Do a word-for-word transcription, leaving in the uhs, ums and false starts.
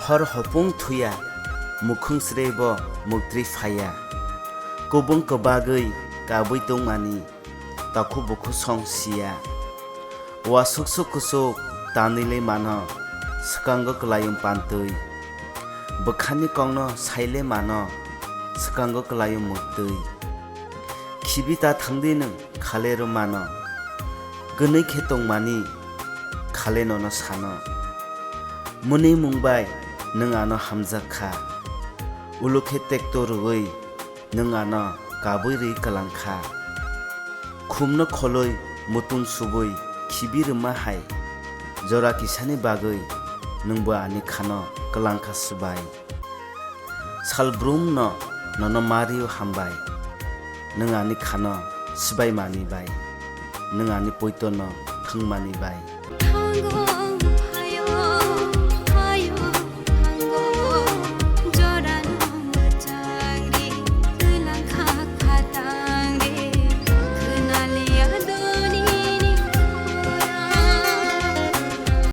Hor hopung thuya, mukhung srebo muktri phaiya. Kubung kwbagwi kabwi tongmani, takhu bukhu song siya. Wasuk suk kusuk tanwi le mano, swkango kwlayung pantwi. Bwkhani kokno sai le mano, swkango kwlayung muktwi. Khibi ta thangdi nwng khale rw mano, gwnwi khe tongmani khale nono sano. Mwnwi mung bai nwng ano hamjak kha, ulo khe tekto rwui nwng ano kabui rwi kwlang kha. Khumno kholoi mutung subui khibi rwma hai, jora kisani bagwi nwngbo ani khano kwlang kha swbai. Sal brumno nono mario hambai, nwng ani khano swbaimani bai, nwng ani poitono thwngmani bai.